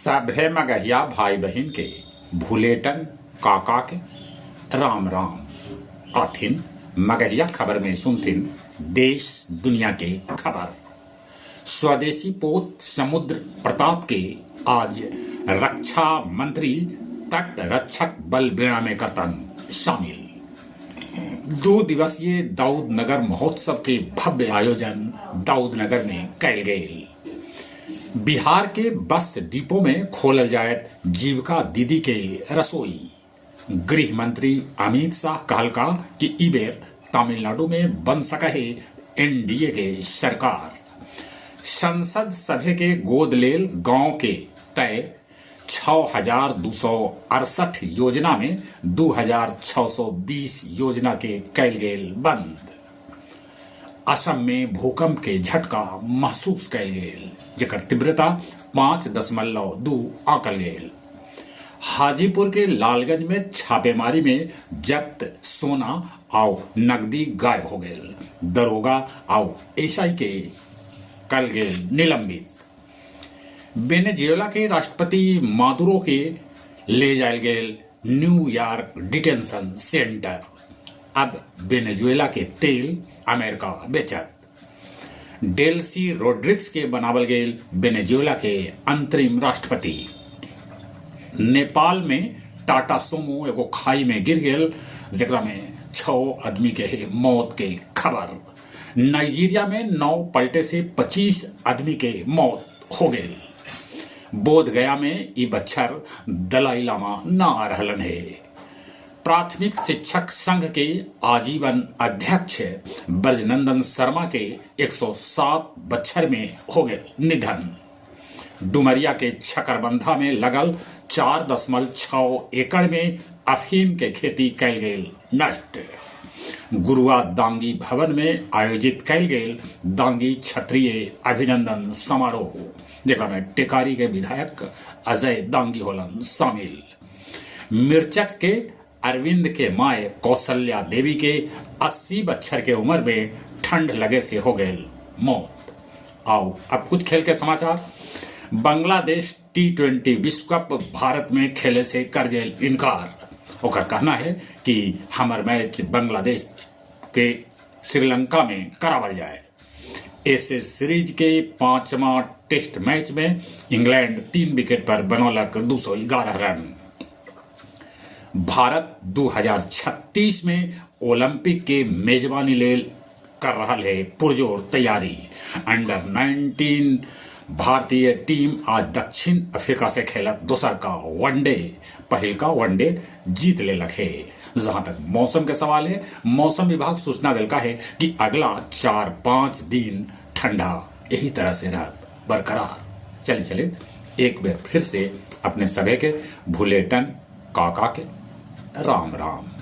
सभे मगहिया भाई बहिन के भुलेटन काका के राम राम। आथिन मगहिया खबर में सुनथिन देश दुनिया के खबर। स्वदेशी पोत समुद्र प्रताप के आज रक्षा मंत्री तट रक्षक बल बेड़ा में करतन शामिल। 2 दिवसीय दाऊद नगर महोत्सव के भव्य आयोजन दाऊद नगर में कैल गेल। बिहार के बस डिपो में खोलल जायत जीविका दीदी के रसोई। गृह मंत्री अमित शाह कहलका कि ई बेर तमिलनाडु में बन सके है एनडीए के सरकार। संसद सभे के गोद लेल गांव के तय 6,268 योजना में 2,620 योजना के कैल गेल बंद। असम में भूकंप के झटका महसूस कैल गेल, जेकर तीव्रता 5.2 आंकल गेल। हाजीपुर के लालगंज में छापेमारी में जब्त सोना आउ नकदी गायब हो गेल। दरोगा आउ एसआई के कल गेल निलंबित। वेनेजुएला के राष्ट्रपति मादुरो के ले जायल गेल न्यूयॉर्क डिटेंशन सेंटर। अब वेनेजुएला के तेल अमेरिका बेचत। डेल्सी रोड्रिग्स के बनावल गेल वेनेजुएला के अंतरिम राष्ट्रपति। नेपाल में टाटा सोमो एगो खाई में गिर गेल, जेकरा में 6 आदमी के मौत के खबर। नाइजीरिया में 9 पलटे से 25 आदमी के मौत हो गेल। बोध गया में ई बच्छर दलाई लामा न आ रहलन है। प्राथमिक शिक्षक संघ के आजीवन अध्यक्ष ब्रजनंदन शर्मा के 107 बच्छर में हो गए निधन। डुमरिया के छकरबंधा में लगल 4.6 एकड़ में अफीम के खेती कैल गेल नष्ट। गुरुआ दांगी भवन में आयोजित कैल गेल दांगी क्षत्रिय अभिनंदन समारोह, जेकरा में टेकारी के विधायक अजय दांगी होलन शामिल। मिर्चक के अरविंद के माए कौशल्या देवी के 80 बच्छर के उम्र में ठंड लगे से हो गए मौत। आओ अब कुछ खेल के समाचार। बांग्लादेश T20 विश्व कप भारत में खेले से कर गए इनकार। ओकर कहना है कि हमर मैच बांग्लादेश के श्रीलंका में करावल जाए। ऐसे सीरीज के 5वां टेस्ट मैच में इंग्लैंड 3 विकेट पर बनौलक 211 रन। भारत 2036 में ओलंपिक के मेजबानी लेल कर रहा है पुरजोर तैयारी। अंडर 19 भारतीय टीम आज दक्षिण अफ्रीका से खेलत दोसर का वनडे, पहिल का वनडे जीत लेलक है। जहां तक मौसम के सवाल है, मौसम विभाग सूचना दिलका है कि अगला 4-5 दिन ठंडा यही तरह से रहत बरकरार। चले चले एक बार फिर से अपने सभे के भुलेटन काका के राम राम।